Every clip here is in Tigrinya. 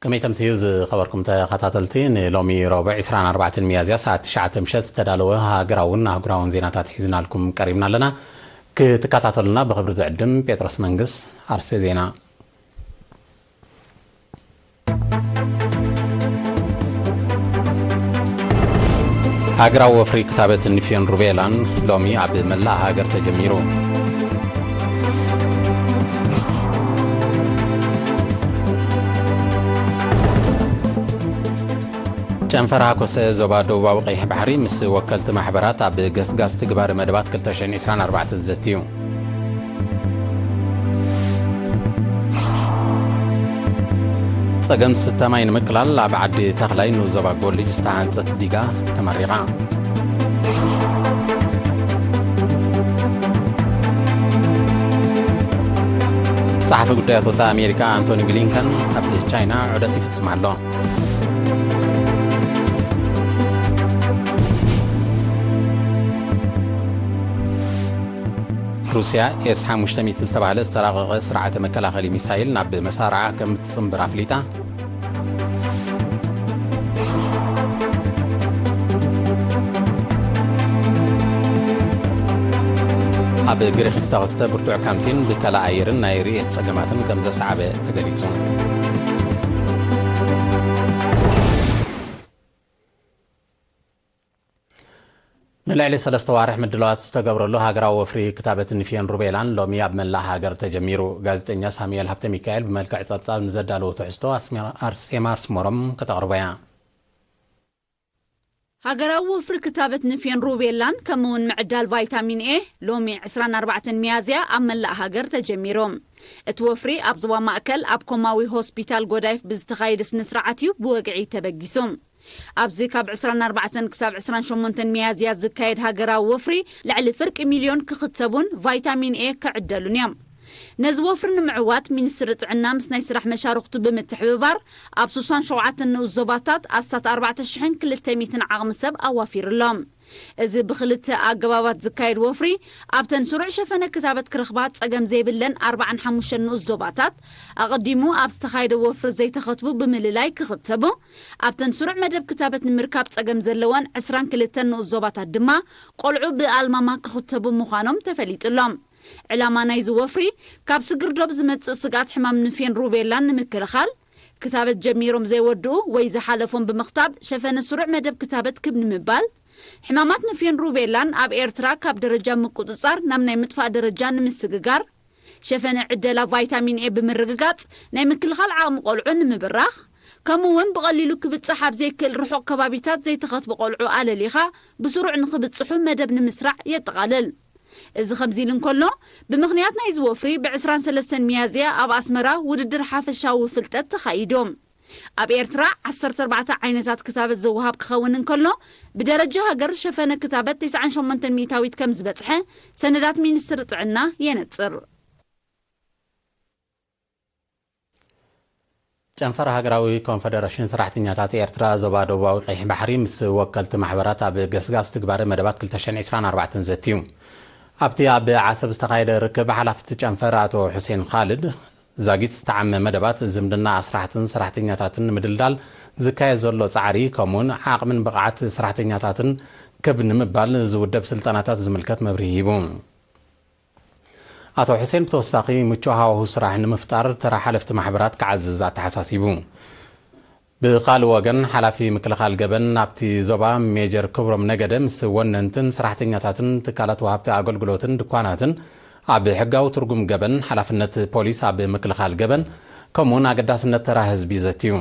ከመይ ተምስዩ ዝኸበርኩም ተኸታተልቲ፣ ንሎሚ ረቡዕ ዕስራን ኣርባዕተን ሚያዝያ ሰዓት ትሽዓተ ምሸት ዝተዳለወ ሃገራውን ኣህጉራውን ዜናታት ሒዝናልኩም ቀሪብና ኣለና። ክትከታተሉና ብኽብሪ ዝዕድም ጴጥሮስ መንግስ። ኣርሴ ዜና። ሃገራዊ ወፍሪ ክታበት ንፊዮን ሩቤላን ሎሚ ኣብ መላእ ሃገር ተጀሚሩ። ጨንፈር ሃኮሰ ዞባ ደቡባዊ ቀይሕ ባሕሪ ምስ ወከልቲ ማሕበራት ኣብ ገስጋስ ትግባረ መደባት ክልተ ሽሕን ዕስራን ኣርባዕተን ዘትዩ። ጸገም ስተ ማይ ንምቅላል ኣብ ዓዲ ተኽላይ ንኡስ ዞባ ጎልጅ ዝተሃንጸት ዲጋ ተመሪቓ። ጸሓፊ ጉዳያት ወጻኢ ኣሜሪካ ኣንቶኒ ብሊንከን ኣብ ቻይና ዑደት ይፍጽም ኣሎ። ሩስያ ኤስ ሓሙሽተ ሚእቲ ዝተባህለ ዝተራቐቐ ስርዓተ መከላኸሊ ሚሳይል ናብ መሳርዓ ከም እትጽንብር ኣፍሊጣ። ኣብ ግሪክ ዝተኸስተ ብርቱዕ ካምሲን ብከላ ኣየርን ናይ ርኤት ጸገማትን ከም ዘሰዓበ ተገሊጹ። ንልዕሊ ሰለስተ ዋርሕ ምድላዋት ዝተገብረሉ ሃገራዊ ወፍሪ ክታበት ንፊዮን ሩቤላን ሎሚ ኣብ መላእ ሃገር ተጀሚሩ። ጋዜጠኛ ሳሙኤል ሃብተ ሚካኤል ብመልክዕ ጸብጻብ ንዘዳለዎ ትሕዝቶ ኣስሜ-፣ ኣርሴማ ኣስመሮም ከተቕርቦ እያ። ሃገራዊ ወፍሪ ክታበት ንፊዮን ሩቤላን ከምኡውን ምዕዳል ቫይታሚን ኤ ሎሚ ዕስራን ኣርባዕተን ሚያዝያ ኣብ መላእ ሃገር ተጀሚሩ። እቲ ወፍሪ ኣብ ዞባ ማእከል ኣብ ኮማዊ ሆስፒታል ጎዳይፍ ብዝተኻየደ ስነ ስርዓት እዩ ብወግዒ ተበጊሱ። ኣብዚ ካብ ዕስራን ኣርባዕተን ክሳብ ዕስራን ሸሞንተን ሚያዝያ ዝካየድ ሃገራዊ ወፍሪ ልዕሊ ፍርቂ ሚልዮን ክኽተቡን ቫይታሚን ኤ ክዕደሉን እዮም። ነዚ ወፍሪ ንምዕዋት ሚኒስትሪ ጥዕና ምስ ናይ ስራሕ መሻርኽቱ ብምትሕብባር ኣብ ስሳን ሸውዓተን ንኡስ ዞባታት ኣስታት ኣርባዕተ ሽሕን ክልተ ሚእትን ዓቕሚ ሰብ ኣዋፊሩ ኣሎ። እዚ ብኽልተ ኣገባባት ዝካየድ ወፍሪ ኣብተን ስሩዕ ሸፈነ ክታበት ክረኽባ ጸገም ዘይብለን ኣርባዓን ሓሙሽተን ንኡስ ዞባታት ኣቐዲሙ ኣብ ዝተኻየደ ወፍሪ ዘይተኸትቡ ብምልላይ ክኽተቡ፣ ኣብተን ስሩዕ መደብ ክታበት ንምርካብ ጸገም ዘለወን ዕስራን ክልተን ንኡስ ዞባታት ድማ ቆልዑ ብኣልማማ ክኽተቡ ምዃኖም ተፈሊጡ ኣሎ። ዕላማ ናይዚ ወፍሪ ካብ ስግር ዶብ ዝመጽእ ስግኣት ሕማም ንፌን ሩቤላን ንምክልኻል፣ ክታበት ጀሚሮም ዘይወድኡ ወይ ዝሓለፎም ብምኽታብ ሸፈነ ስሩዕ መደብ ክታበት ክብ ንምባል፣ ሕማማት ንፌን ሩቤላን ኣብ ኤርትራ ካብ ደረጃ ምቁጽጻር ናብ ናይ ምጥፋእ ደረጃ ንምስግጋር፣ ሸፈነ ዕደላ ቫይታሚን ኤ ብምርግጋጽ ናይ ምክልኻል ዓቕሚ ቆልዑ ንምብራኽ፣ ከምኡ እውን ብቐሊሉ ክብጽሕ ኣብ ዘይክእል ርሑቕ ከባቢታት ዘይተኸትቡ ቆልዑ ኣለሊኻ ብስሩዕ ንኽብጽሑ መደብ ንምስራዕ የጠቓልል። እዚ ከምዚ ኢሉ እንከሎ፣ ብምኽንያት ናይዚ ወፍሪ ብ ዕስራን ሰለስተን ሚያዝያ ኣብ ኣስመራ ውድድር ሓፈሻዊ ፍልጠት ተኻይዱ። ኣብ ኤርትራ ዓሰርተ ኣርባዕተ ዓይነታት ክታበት ዝወሃብ ክኸውን እንከሎ፣ ብደረጃ ሃገር ሸፈነ ክታበት ተስዓን ሸሞንተን ሚእታዊት ከም ዝበጽሐ ሰነዳት ሚኒስትሪ ጥዕና የነጽር። ጨንፈር ሃገራዊ ኮንፈደረሽን ሰራሕተኛታት ኤርትራ ዞባ ደቡባዊ ቀይሕ ባሕሪ ምስ ወከልቲ ማሕበራት ኣብ ገስጋስ ትግባረ መደባት ክልተ ሽሕን ዕስራን ኣርባዕተን ዘትዩ። ኣብቲ ኣብ ዓሰብ ዝተኻየደ ርክብ ሓላፊ እቲ ጨንፈር ኣቶ ሑሴን ኻልድ፣ ዛጊት ዝተዓመ መደባት ዝምድና ኣስራሕትን ሰራሕተኛታትን ንምድልዳል ዝካየድ ዘሎ ጻዕሪ ከምኡውን ዓቕምን ብቕዓት ሰራሕተኛታትን ክብ ንምባል ዝውደብ ስልጠናታት ዝምልከት መብርሂ ሂቡ። ኣቶ ሕሴን ብተወሳኺ ምቹእ ሃዋሁ ስራሕ ንምፍጣር ተራ ሓለፍቲ ማሕበራት ክዓዝዝ ኣተሓሳሲቡ። ብኻልእ ወገን ሓላፊ ምክልኻል ገበን ናብቲ ዞባ ሜጀር ክብሮም ነገደ ምስ ወነንትን ሰራሕተኛታትን ትካላት ወሃብቲ ኣገልግሎትን ድኳናትን ኣብ ሕጋዊ ትርጉም ገበን ሓላፍነት ፖሊስ ኣብ ምክልኻል ገበን ከምኡውን ኣገዳስነት ተራ ህዝቢ ዘትዩ።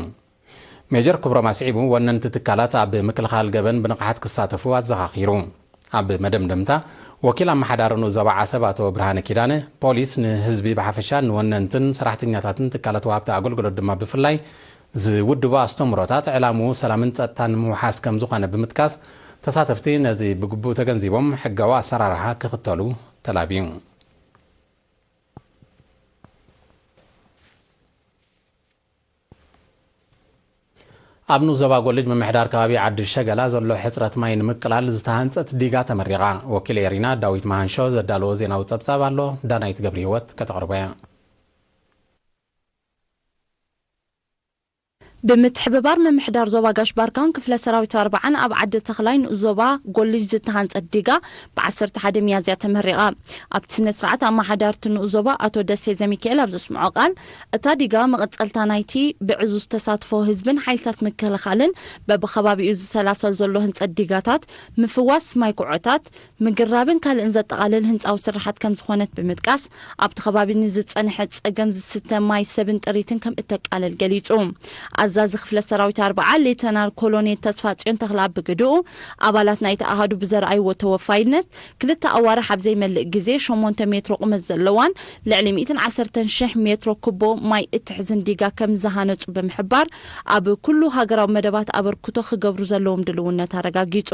ሜጀር ክብሮም ኣስዒቡ ወነንቲ ትካላት ኣብ ምክልኻል ገበን ብንቕሓት ክሳተፉ ኣዘኻኺሩ። ኣብ መደምደምታ ወኪል ኣመሓዳሪ ንኡስ ዞባ ዓሰብ ኣቶ ብርሃነ ኪዳነ ፖሊስ ንህዝቢ ብሓፈሻ ንወነንትን ሰራሕተኛታትን ትካላት ወሃብቲ ኣገልግሎት ድማ ብፍላይ ዝውድቡ ኣስተምህሮታት ዕላምኡ ሰላምን ጸጥታን ንምውሓስ ከም ዝኾነ ብምጥቃስ ተሳተፍቲ ነዚ ብግቡእ ተገንዚቦም ሕጋዊ ኣሰራርሓ ክኽተሉ ተላብዩ። ኣብ ንኡስ ዞባ ጎልጅ ምምሕዳር ከባቢ ዓዲ ሸገላ ዘሎ ሕፅረት ማይ ንምቅላል ዝተሃንፀት ዲጋ ተመሪቓ። ወኪል ኤሪና ዳዊት መሃንሾ ዘዳለዎ ዜናዊ ፀብፃብ ኣሎ፣ ዳናይት ገብረ ህይወት ከተቕርቦ እያ። ብምትሕብባር ምምሕዳር ዞባ ጋሽ ባርካን ክፍለ ሰራዊት ኣርባዓን ኣብ ዓዲ ተኽላይ ንኡስ ዞባ ጎልጅ ዝተሃንጸት ዲጋ ብ ዓሰርተ ሓደ ሚያዝያ ተመሪቓ። ኣብቲ ስነ ስርዓት ኣመሓዳርቲ ንኡስ ዞባ ኣቶ ደሴ ዘሚካኤል ኣብ ዘስምዖ ቃል፣ እታ ዲጋ መቐጸልታ ናይቲ ብዕዙዝ ተሳትፎ ህዝብን ሓይልታት ምክልኻልን በብኸባቢኡ ዝሰላሰል ዘሎ ህንጸት ዲጋታት፣ ምፍዋስ ማይ ኩዖታት፣ ምግራብን ካልእን ዘጠቓልል ህንጻዊ ስራሓት ከም ዝኾነት ብምጥቃስ፣ ኣብቲ ከባቢ ንዝጸንሐ ጸገም ዝስተ ማይ ሰብን ጥሪትን ከም እተቃልል ገሊጹ። ኣዛዚ ክፍለ ሰራዊት ኣርባዓ ሌተናል ኮሎኔል ተስፋጽዮን ተኽለኣብ ብግድኡ፣ ኣባላት ናይቲ ኣሃዱ ብዘርኣይዎ ተወፋይነት፣ ክልተ ኣዋርሕ ኣብ ዘይመልእ ግዜ ሸሞንተ ሜትሮ ቁመት ዘለዋን ልዕሊ ሚእትን ዓሰርተን ሽሕ ሜትሮ ኩቦ ማይ እትሕዝን ዲጋ ከም ዝሃነጹ ብምሕባር፣ ኣብ ኩሉ ሃገራዊ መደባት ኣበርክቶ ክገብሩ ዘለዎም ድልውነት ኣረጋጊጹ።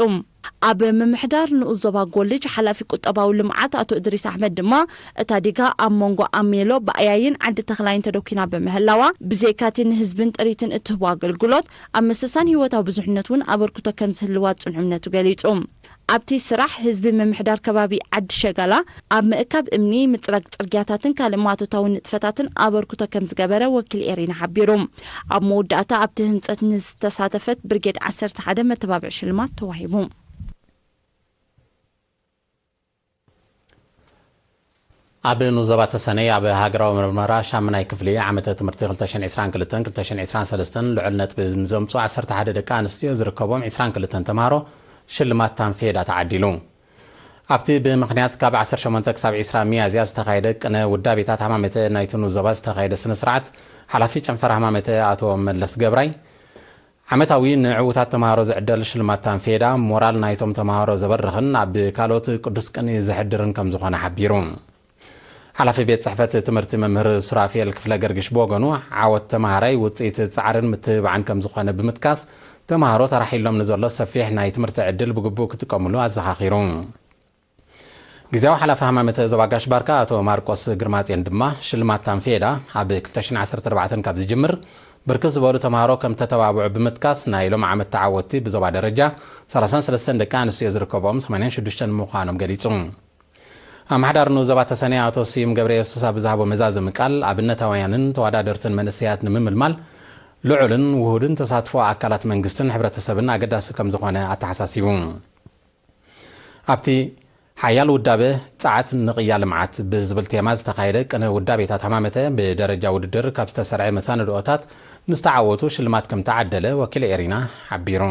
ኣብ ምምሕዳር ንኡስ ዞባ ጎልጅ ሓላፊ ቁጠባዊ ልምዓት ኣቶ እድሪስ ኣሕመድ ድማ፣ እታ ዲጋ ኣብ መንጎ ኣሜሎ፣ ብኣያይን ዓዲ ተኽላይን ተደኲና ብምህላዋ፣ ብዘይካቲ ንህዝብን ጥሪትን እትህቦ ኣገልግሎት፣ ኣብ ምስሳን ህይወታዊ ብዙሕነት እውን ኣበርክቶ ከም ዝህልዋ ጽኑ እምነቱ ገሊጹ። ኣብቲ ስራሕ ህዝቢ ምምሕዳር ከባቢ ዓዲ ሸጋላ ኣብ ምእካብ እምኒ፣ ምጽራግ ጽርግያታትን ካልእ ማቶታዊ ንጥፈታትን ኣበርክቶ ከም ዝገበረ ወኪል ኤሪና ሓቢሩ። ኣብ መወዳእታ ኣብቲ ህንጸት ንዝተሳተፈት ብርጌድ ዓሰርተ ሓደ መተባብዒ ሽልማት ተዋሂቡ። ኣብ ንኡስ ዞባ ተሰነይ ኣብ ሃገራዊ ምርመራ ሻምናይ ክፍሊ ዓመተ ትምህርቲ ክልተ ሽሕን ዕስራን ክልተን ክልተ ሽሕን ዕስራን ሰለስተን ልዑል ነጥቢ ንዘምጽኡ ዓሰርተ ሓደ ደቂ ኣንስትዮ ዝርከቦም ዕስራን ክልተን ተምሃሮ ሽልማት ታንፌዳ ተዓዲሉ። ኣብቲ ብምኽንያት ካብ ዓሰርተ ሸሞንተ ክሳብ ዕስራ ሚያዝያ ዝተኻየደ ቅነ ውዳቤታት ሃማመተ ናይቲ ንኡስ ዞባ ዝተኻየደ ስነ ስርዓት፣ ሓላፊ ጨንፈር ሃማመተ ኣቶ መለስ ገብራይ፣ ዓመታዊ ንዕዉታት ተምሃሮ ዝዕደል ሽልማት ታንፌዳ፣ ሞራል ናይቶም ተምሃሮ ዘበርኽን ኣብ ካልኦት ቅዱስ ቅንኢ ዘሕድርን ከም ዝኾነ ሓቢሩ። ሓላፊ ቤት ጽሕፈት ትምህርቲ መምህር ሱራፌል ክፍለ ገርግሽ ብወገኑ፣ ዓወት ተምሃራይ ውጽኢት ጻዕርን ምትብባዕን ከም ዝኾነ ብምጥቃስ፣ ተምሃሮ ተራሒሎም ንዘሎ ሰፊሕ ናይ ትምህርቲ ዕድል ብግቡእ ክጥቀምሉ ኣዘኻኺሩ። ግዜያዊ ሓላፊ ሃማመተ ዞባ ጋሽ ባርካ ኣቶ ማርቆስ ግርማጽዮን ድማ፣ ሽልማት ታንፌዳ ኣብ ክልተ ሽሕን ዓሰርተ ኣርባዕተን ካብ ዝጅምር፣ ብርክት ዝበሉ ተምሃሮ ከም ተተባብዑ ብምጥቃስ፣ ናይ ሎም ዓመት ተዓወትቲ ብዞባ ደረጃ ሰላሳን ሰለስተን ደቂ ኣንስትዮ ዝርከብኦም ሰማንያን ሽዱሽተን ምዃኖም ገሊጹ። ኣመሓዳሪ ንኡስ ዞባ ተሰነይ ኣቶ ስዩም ገብረ የሱስ ኣብ ዝሃቦ መዛዘሚ ቃል፣ ኣብነታውያንን ተወዳደርትን መንእሰያት ንምምልማል ልዑልን ውሁድን ተሳትፎ ኣካላት መንግስትን ሕብረተሰብን ኣገዳሲ ከም ዝኾነ ኣተሓሳሲቡ። ኣብቲ ሓያል ውዳበ ጸዓት ንቕያ ልምዓት ብዝብል ቴማ ዝተኻየደ ቅነ ውዳቤታት ሃማመተ፣ ብደረጃ ውድድር ካብ ዝተሰርዐ መሳንድኦታት ንዝተዓወቱ ሽልማት ከም ተዓደለ ወኪል ኤሪና ሓቢሩ።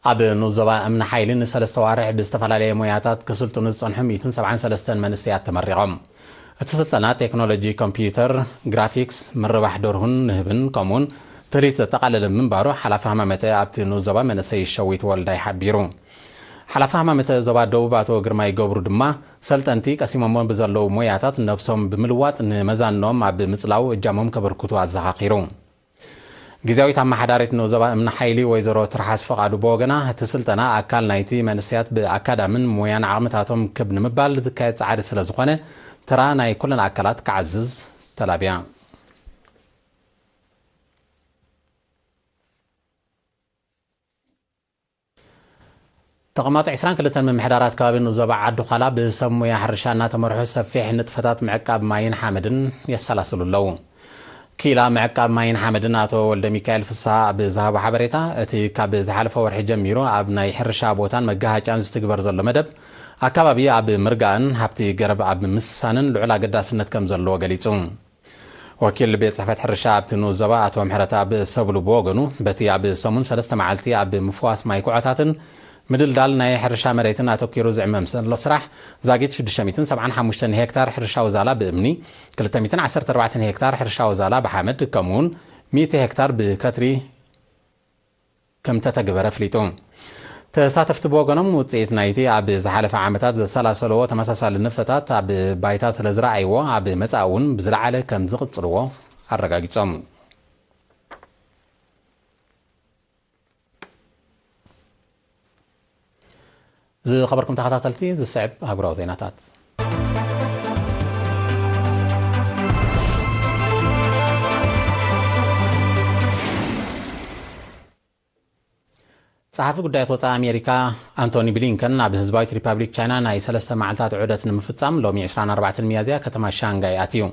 ኣብ ንኡስ ዞባ እምኒ ሓይሊ ንሰለስተ ዋርሕ ብዝተፈላለየ ሞያታት ክስልጥኑ ዝጸንሑ ሚእትን ሰብዓን ሰለስተን መንእሰያት ተመሪቖም። እቲ ስልጠና ቴክኖሎጂ ኮምፒዩተር፣ ግራፊክስ፣ ምርባሕ ደርሁን ንህብን ከምኡውን ትልሂት ዘጠቓለለ ምንባሩ ሓላፊ ሃማመተ ኣብቲ ንኡስ ዞባ መንእሰይ ሸዊት ወልዳይ ሓቢሩ። ሓላፊ ሃማመተ ዞባ ደቡብ ኣቶ ግርማይ ገብሩ ድማ፣ ሰልጠንቲ ቀሲሞሞ ብዘለዉ ሞያታት ነብሶም ብምልዋጥ ንመዛንኦም ኣብ ምጽላው እጃሞም ከበርክቱ ኣዘኻኺሩ። ግዝያዊት ኣመሓዳሪት ንኡስ ዞባ እምኒ ሓይሊ ወይዘሮ ትርሓስ ፍቓዱ ብወገና፣ እቲ ስልጠና ኣካል ናይቲ መንእሰያት ብኣካዳምን ሞያን ዓቕምታቶም ክብ ንምባል ዝካየድ ጻዕሪ ስለ ዝኾነ፣ ተራ ናይ ኩለን ኣካላት ክዓዝዝ ተላብያ። ተቐማጦ ዕስራን ክልተን ምምሕዳራት ከባቢ ንኡስ ዞባ ዓዲ ዃላ ብሰብ ሞያ ሕርሻ እናተመርሑ ሰፊሕ ንጥፈታት ምዕቃብ ማይን ሓመድን የሰላስሉ ኣለዉ። ክኢላ ምዕቃብ ማይን ሓመድን ኣቶ ወልደ ሚካኤል ፍስሃ ኣብ ዝሃቦ ሓበሬታ፣ እቲ ካብ ዝሓለፈ ወርሒ ጀሚሩ ኣብ ናይ ሕርሻ ቦታን መጋሃጫን ዝትግበር ዘሎ መደብ፣ ኣካባቢ ኣብ ምርጋእን ሃብቲ ገረብ ኣብ ምስሳንን ልዑል ኣገዳስነት ከም ዘለዎ ገሊጹ። ወኪል ቤት ጽሕፈት ሕርሻ ኣብቲ ንኡስ ዞባ ኣቶ ምሕረተኣብ ሰብሉ ብወገኑ፣ በቲ ኣብ ሰሙን ሰለስተ መዓልቲ ኣብ ምፍዋስ ማይ ኩዖታትን ምድልዳል ናይ ሕርሻ መሬትን ኣተኲሩ ዝዕመም ዘሎ ስራሕ፣ ዛጊት ሽዱሽተ ሚእትን ሰብዓን ሓሙሽተን ሄክታር ሕርሻዊ ዛላ ብእምኒ፣ ክልተ ሚእትን ዓሰርተ ኣርባዕተን ሄክታር ሕርሻዊ ዛላ ብሓመድ፣ ከምኡውን ሚእቲ ሄክታር ብከትሪ ከም ተተግበረ ኣፍሊጡ። ተሳተፍቲ ብወገኖም፣ ውጽኢት ናይቲ ኣብ ዝሓለፈ ዓመታት ዘሰላሰልዎ ተመሳሳሊ ንጥፈታት ኣብ ባይታ ስለ ዝረኣይዎ፣ ኣብ መጻኢ እውን ብዝለዓለ ከም ዝቕጽልዎ ኣረጋጊጾም። ዝኸበርኩም ተኸታተልቲ፣ ዝስዕብ ኣህጉራዊ ዜናታት። ጸሓፊ ጉዳያት ወጻኢ ኣሜሪካ ኣንቶኒ ብሊንከን ናብ ህዝባዊት ሪፓብሊክ ቻይና ናይ ሰለስተ መዓልታት ዑደት ንምፍጻም ሎሚ ዕስራን ኣርባዕተን ሚያዝያ ከተማ ሻንጋይ ኣትዩ።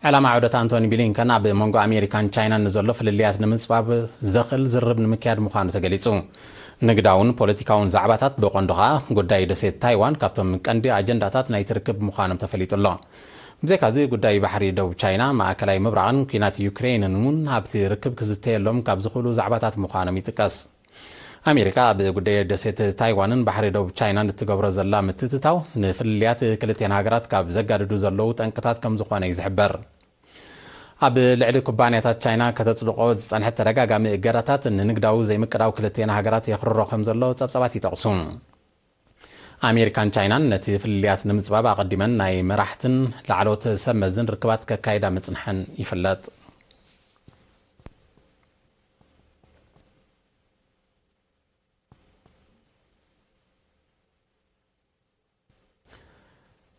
ዕላማ ዑደት ኣንቶኒ ብሊንከን ኣብ መንጎ ኣሜሪካን ቻይናን ንዘሎ ፍልልያት ንምጽባብ ዘኽእል ዝርርብ ንምክያድ ምዃኑ ተገሊጹ። ንግዳውን ፖለቲካውን ዛዕባታት፣ ብቐንዱ ኸኣ ጉዳይ ደሴት ታይዋን፣ ካብቶም ቀንዲ ኣጀንዳታት ናይቲ ርክብ ምዃኖም ተፈሊጡ ኣሎ። ብዘይካዚ፣ ጉዳይ ባሕሪ ደቡብ ቻይና፣ ማእከላይ ምብራቕን ኲናት ዩክሬንን እውን ኣብቲ ርክብ ክዝተየሎም ካብ ዝኽእሉ ዛዕባታት ምዃኖም ይጥቀስ። ኣሜሪካ ኣብ ጉዳይ ደሴት ታይዋንን ባሕሪ ደቡብ ቻይናን እትገብሮ ዘላ ምትእትታው፣ ንፍልልያት ክልቲኣን ሃገራት ካብ ዘጋድዱ ዘለዉ ጠንቅታት ከም ዝኾነ እዩ ዝሕበር። ኣብ ልዕሊ ኩባንያታት ቻይና ከተጽድቆ ዝጸንሐት ተደጋጋሚ እገዳታት፣ ንንግዳዊ ዘይምቅዳው ክልቲኣን ሃገራት የኽርሮ ከም ዘሎ ጸብጻባት ይጠቕሱ። ኣሜሪካን ቻይናን ነቲ ፍልልያት ንምጽባብ ኣቐዲመን ናይ መራሕትን ላዕለዎት ሰብ መዝን ርክባት ከካይዳ ምጽንሐን ይፍለጥ።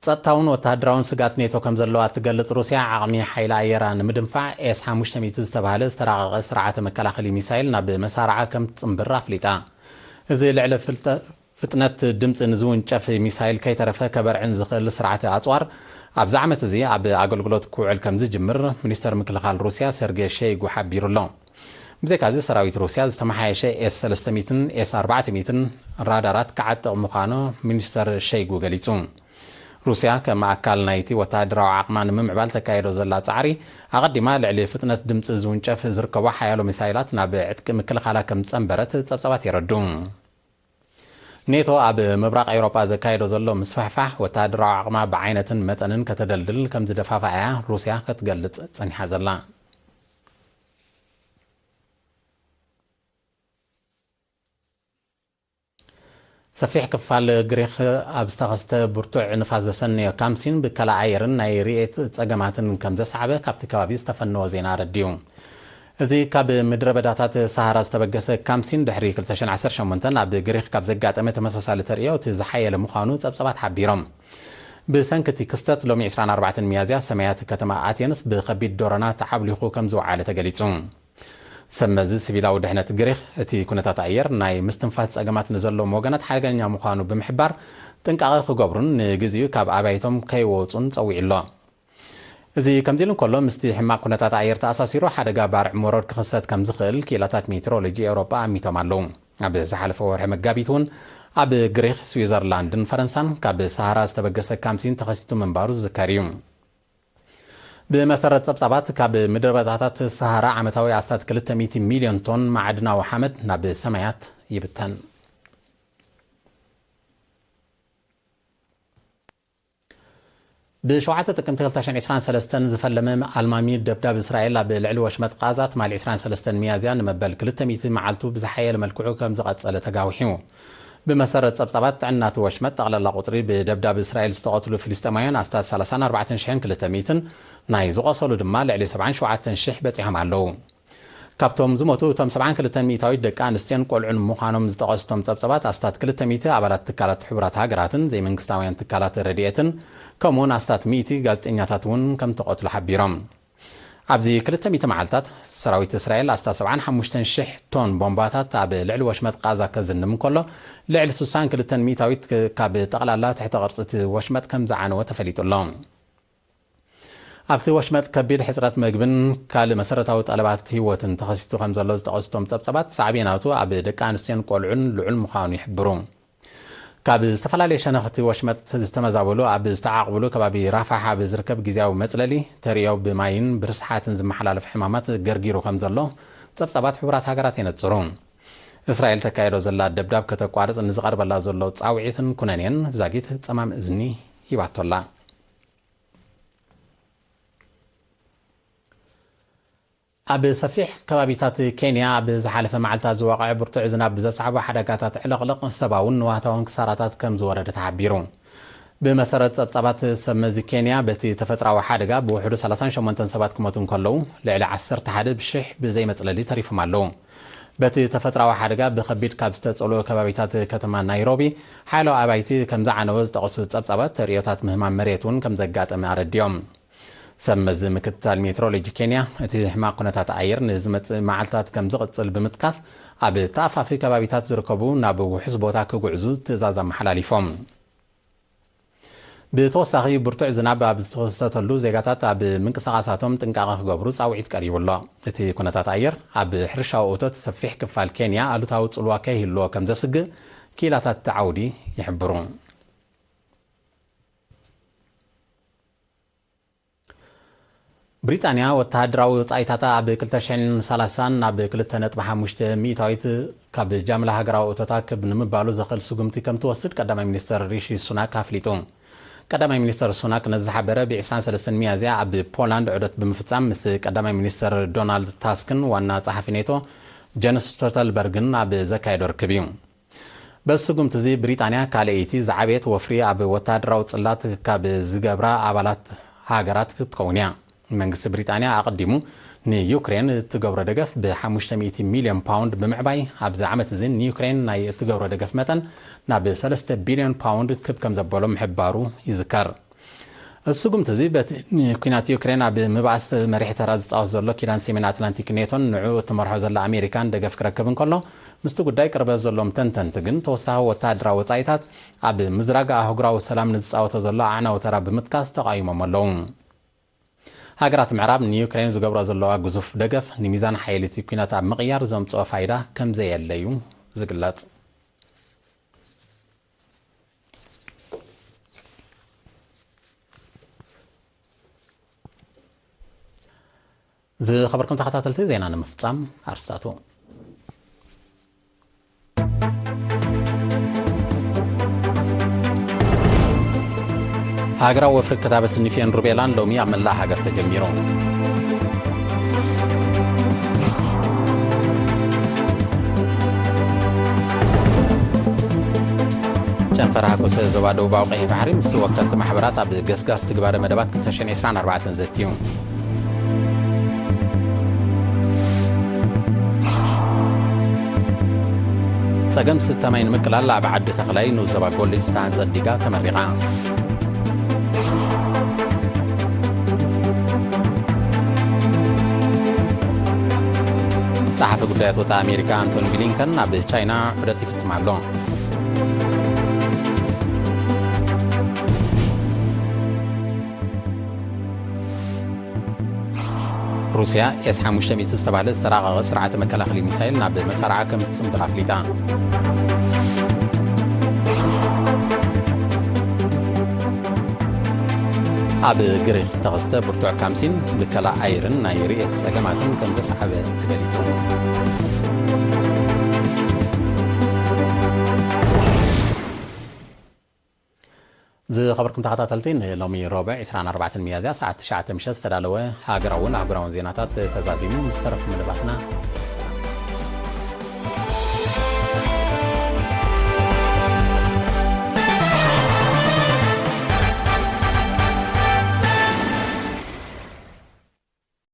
ጸጥታውን ወተሃደራውን ስግኣት ኔቶ ከም ዘለዋ እትገልጽ ሩስያ፣ ዓቕሚ ሓይሊ ኣየራ ንምድንፋዕ ኤስ ሓሙሽተ ሚእቲ ዝተባህለ ዝተራቐቐ ስርዓተ መከላኸሊ ሚሳይል ናብ መሳርዓ ከም ትጽንብር ኣፍሊጣ። እዚ ልዕሊ ፍልጠ-፣ ፍጥነት ድምጺ ንዝውንጨፍ ሚሳይል ከይተረፈ ከበርዕን ዝኽእል ስርዓተ ኣጽዋር፣ ኣብዚ ዓመት እዚ ኣብ ኣገልግሎት ክውዕል ከም ዝጅምር ሚኒስተር ምክልኻል ሩስያ ሰርጌ ሸይጉ ሓቢሩ ኣሎ። ብዘይካዚ፣ ሰራዊት ሩስያ ዝተመሓየሸ ኤስ ሰለስተ ሚእትን ኤስ ኣርባዕተ ሚእትን ራዳራት ክዓጥቕ ምዃኑ ሚኒስተር ሸይጉ ገሊጹ። ሩስያ ከም ኣካል ናይቲ ወተሃደራዊ ዓቕማ ንምምዕባል ተካየዶ ዘላ ጻዕሪ፣ ኣቐዲማ ልዕሊ ፍጥነት ድምጺ ዝውንጨፍ ዝርከቦ ሓያሎ ሚሳይላት ናብ ዕጥቂ ምክልኻላ ከም ዝጸንበረት ጸብጻባት የረዱ። ኔቶ ኣብ ምብራቕ ኤውሮጳ ዘካየዶ ዘሎ ምስፍሕፋሕ፣ ወተሃደራዊ ዓቕማ ብዓይነትን መጠንን ከተደልድል ከም ዝደፋፍኣያ ሩስያ ክትገልጽ ጸኒሓ ዘላ። ሰፊሕ ክፋል ግሪኽ ኣብ ዝተኸስተ ብርቱዕ ንፋስ ዘሰነዮ ካምሲን ብከላ ኣየርን ናይ ርኤት ጸገማትን ከም ዘስዓበ ካብቲ ከባቢ ዝተፈነወ ዜና ኣረዲኡ። እዚ ካብ ምድረ በዳታት ሰሃራ ዝተበገሰ ካምሲን፣ ድሕሪ ክልተ ሽሕን ዓሰርተ ሸሞንተን ኣብ ግሪኽ ካብ ዘጋጠመ ተመሳሳሊ ተርእዮ እቲ ዝሓየለ ምዃኑ ጸብጻባት ሓቢሮም። ብሰንኪ እቲ ክስተት፣ ሎሚ ዕስራን ኣርባዕተን ሚያዝያ፣ ሰማያት ከተማ ኣቴንስ ብኸቢድ ዶሮና ተዓብሊኹ ከም ዝወዓለ ተገሊጹ። ሰብ መዚ ሲቪላዊ ድሕነት ግሪኽ፣ እቲ ኩነታት ኣየር ናይ ምስትንፋስ ጸገማት ንዘለዎም ወገናት ሓደገኛ ምዃኑ ብምሕባር፣ ጥንቃቐ ክገብሩን ንግዚኡ ካብ ኣባይቶም ከይወጹን ጸዊዑ ኣሎ። እዚ ከምዚ ኢሉ እንከሎ፣ ምስቲ ሕማቕ ኩነታት ኣየር ተኣሳሲሩ ሓደጋ ባርዕ ሞሮድ ክኽሰት ከም ዝኽእል ክኢላታት ሜትሮሎጂ ኤውሮጳ ኣሚቶም ኣለዉ። ኣብ ዝሓለፈ ወርሒ መጋቢት እውን ኣብ ግሪኽ፣ ስዊዘርላንድን ፈረንሳን ካብ ሰሃራ ዝተበገሰ ካምሲን ተኸሲቱ ምንባሩ ዝዝከር እዩ። ብመሰረት ጸብጻባት፣ ካብ ምድረ በዳታት ሰሃራ ዓመታዊ ኣስታት ክልተ ሚእቲ ሚልዮን ቶን ማዕድናዊ ሓመድ ናብ ሰማያት ይብተን። ብሸውዓተ ጥቅምቲ ክልተ ሽሕን ዕስራን ሰለስተን ዝፈለመ ኣልማሚ ደብዳብ እስራኤል ኣብ ልዕሊ ወሽመጥ ቃዛ ትማሊ ዕስራን ሰለስተን ሚያዝያ ንመበል ክልተ ሚእቲ መዓልቱ ብዝሓየለ መልክዑ ከም ዝቐጸለ ተጋዊሑ። ብመሰረት ጸብጻባት ጥዕና እቲ ወሽመጥ፣ ጠቕላላ ቁጽሪ ብደብዳብ እስራኤል ዝተቐትሉ ፍልስጤማውያን ኣስታት ሰላሳን ኣርባዕተን ሽሕን ክልተ ሚእትን፣ ናይ ዝቖሰሉ ድማ ልዕሊ ሰብዓን ሸውዓተን ሽሕ በጺሖም ኣለዉ። ካብቶም ዝሞቱ፣ እቶም ሰብዓን ክልተን ሚእታዊት ደቂ ኣንስትዮን ቆልዑን ምዃኖም ዝጠቐሱ እቶም ጸብጻባት፣ ኣስታት ክልተ ሚእቲ ኣባላት ትካላት ሕቡራት ሃገራትን ዘይመንግስታውያን ትካላት ረድኤትን፣ ከምኡውን ኣስታት ሚእቲ ጋዜጠኛታት እውን ከም ተቐትሉ ሓቢሮም። ኣብዚ ክልተ ሚእቲ መዓልታት፣ ሰራዊት እስራኤል ኣስታት ሰብዓን ሓሙሽተን ሽሕ ቶን ቦምባታት ኣብ ልዕሊ ወሽመጥ ቃዛ ከዝንም እንከሎ፣ ልዕሊ ስሳን ክልተን ሚእታዊት ካብ ጠቕላላ ትሕተ ቅርጺ እቲ ወሽመጥ ከም ዝዓነወ ተፈሊጡ ኣሎ። ኣብቲ ወሽመጥ ከቢድ ሕጽረት መግብን ካልእ መሰረታዊ ጠለባት ህይወትን ተኸሲቱ ከም ዘሎ ዝጠቐሱ እቶም ጸብጻባት፣ ሳዕቤናቱ ኣብ ደቂ ኣንስትዮን ቆልዑን ልዑል ምዃኑ ይሕብሩ። ካብ ዝተፈላለየ ሸነኽቲ ወሽመጥ ዝተመዛበሉ ኣብ ዝተዓቕብሉ ከባቢ ራፋሕ ኣብ ዝርከብ ግዝያዊ መጽለሊ፣ ተርእዮ ብማይን ብርስሓትን ዝመሓላለፍ ሕማማት ገርጊሩ ከም ዘሎ ጸብጻባት ሕቡራት ሃገራት የነጽሩ። እስራኤል ተካየዶ ዘላ ደብዳብ ከተቋርጽ ንዝቐርበላ ዘሎ ጻውዒትን ኩነኔን ዛጊት ጸማም እዝኒ ሂባቶ ኣላ። ኣብ ሰፊሕ ከባቢታት ኬንያ ኣብ ዝሓለፈ መዓልታት ዝወቕዐ ብርቱዕ ዝናብ ብዘስዓቦ ሓደጋታት ዕልቕልቕ ሰብኣውን ንዋታውን ክሳራታት ከም ዝወረደ ተሓቢሩ። ብመሰረት ጸብጻባት ሰብ መዚ ኬንያ፣ በቲ ተፈጥራዊ ሓደጋ ብውሕዱ ሰላሳን ሸሞንተን ሰባት ክሞቱ እንከለዉ፣ ልዕሊ ዓሰርተ ሓደ ብሽሕ ብዘይ መጽለሊ ተሪፎም ኣለዉ። በቲ ተፈጥራዊ ሓደጋ ብኸቢድ ካብ ዝተጸልኡ ከባቢታት ከተማ ናይሮቢ፣ ሓያሎ ኣባይቲ ከም ዝዓነወ ዝጠቐሱ ጸብጻባት፣ ተርእዮታት ምህማም መሬት እውን ከም ዘጋጠመ ኣረዲኦም። ሰብ መዚ ምክትታል ሜትሮሎጂ ኬንያ፣ እቲ ሕማቕ ኩነታት ኣየር ንዝመጽእ መዓልታት ከም ዝቕጽል ብምጥቃስ፣ ኣብ ተኣፋፊ ከባቢታት ዝርከቡ ናብ ውሑስ ቦታ ክጉዕዙ ትእዛዝ ኣመሓላሊፎም። ብተወሳኺ፣ ብርቱዕ ዝናብ ኣብ ዝተኸሰተሉ ዜጋታት ኣብ ምንቅስቓሳቶም ጥንቃቐ ክገብሩ ጻውዒት ቀሪቡ ኣሎ። እቲ ኩነታት ኣየር ኣብ ሕርሻዊ እቶት ሰፊሕ ክፋል ኬንያ ኣሉታዊ ጽልዋ ከይህልዎ ከም ዘስግእ ክኢላታት እቲ ዓውዲ ይሕብሩ። ብሪጣንያ ወተሃደራዊ ወጻኢታታ ኣብ ክልተ ሽሕን ሰላሳን ናብ ክልተ ነጥቢ ሓሙሽተ ሚእታዊት ካብ ጃምላ ሃገራዊ እቶታ ክብ ንምባሉ ዘኽእል ስጉምቲ ከም ትወስድ ቀዳማይ ሚኒስተር ሪሺ ሱናክ ኣፍሊጡ። ቀዳማይ ሚኒስተር ሱናክ ነዚ ዝሓበረ ብ ዕስራን ሰለስተን ሚያዝያ ኣብ ፖላንድ ዑደት ብምፍጻም ምስ ቀዳማይ ሚኒስተር ዶናልድ ታስክን ዋና ጸሓፊ ኔቶ ጀንስ ስቶልተንበርግን ኣብ ዘካየዶ ርክብ እዩ። በዚ ስጉምቲ እዚ ብሪጣንያ ካልኣይቲ ዝዓበየት ወፍሪ ኣብ ወተሃደራዊ ጽላት ካብ ዝገብራ ኣባላት ሃገራት ክትከውን እያ። መንግስቲ ብሪጣንያ ኣቐዲሙ ንዩክሬን እትገብሮ ደገፍ ብ ሓሙሽተ ሚእቲ ሚልዮን ፓውንድ ብምዕባይ ኣብዚ ዓመት እዚ ንዩክሬን ናይ እትገብሮ ደገፍ መጠን ናብ ሰለስተ ቢልዮን ፓውንድ ክብ ከም ዘበሎ ምሕባሩ ይዝከር። እዚ ስጉምቲ እዚ በቲ ንኲናት ዩክሬን ኣብ ምብኣስ መሪሕ ተራ ዝጻወት ዘሎ ኪዳን ሰሜን ኣትላንቲክ ኔቶን ንዕኡ እትመርሖ ዘላ ኣሜሪካን ደገፍ ክረክብ እንከሎ፣ ምስቲ ጉዳይ ቅርበት ዘለዎም ተንተንቲ ግን ተወሳኺ ወተሃደራዊ ወጻኢታት ኣብ ምዝራግ ኣህጉራዊ ሰላም ንዝጻወቶ ዘሎ ኣዕናዊ ተራ ብምጥቃስ ተቓይሞም ኣለዉ። ሃገራት ምዕራብ ንዩክሬን ዝገብራ ዘለዋ ግዙፍ ደገፍ ንሚዛን ሓይሊ እቲ ኲናት ኣብ ምቕያር ዘምጽኦ ፋይዳ ከም ዘየለ እዩ ዝግለጽ። ዝኸበርኩም ተኸታተልቲ፣ ዜና ንምፍጻም ኣርስታቱ። ሃገራዊ ወፍሪ ክታበት ንፊዮን ሩቤላን ሎሚ ኣብ መላእ ሃገር ተጀሚሩ። ጨንፈር ሃጎሰ ዞባ ደቡባዊ ቀይሕ ባሕሪ ምስ ወከልቲ ማሕበራት ኣብ ገስጋስ ትግባረ መደባት ክልተ ሽሕን ዕስራን ኣርባዕተን ዘትዩ። ጸገም ስተ ማይ ንምቅላል ኣብ ዓዲ ተኽላይ ንኡስ ዞባ ጎልጅ ዝተሃንጸት ዲጋ ተመሪቓ። ጸሓፊ ጉዳያት ወጻኢ ኣሜሪካ ኣንቶኒ ብሊንከን ኣብ ቻይና ዑደት ይፍጽም ኣሎ። ሩስያ ኤስ ሓሙሽተ ሚእቲ ዝተባህለ ዝተራቐቐ ስርዓተ መከላኸሊ ሚሳይል ናብ መሳርዓ ከም እትጽንብር ኣፍሊጣ። ኣብ ግሪክ ዝተኸስተ ብርቱዕ ካምሲን ብከላ ኣይርን ናይ ርእየት ጸገማትን ከም ዘስዓበ ተገሊጹ። ዝኸበርኩም ተኸታተልቲ፣ ንሎሚ ረቡዕ ዕስራን ኣርባዕተን ሚያዝያ ሰዓት ትሽዓተ ምሸት ዝተዳለወ ሃገራውን ኣህጉራውን ዜናታት ተዛዚሙ። ምስ ተረፉ መደባትና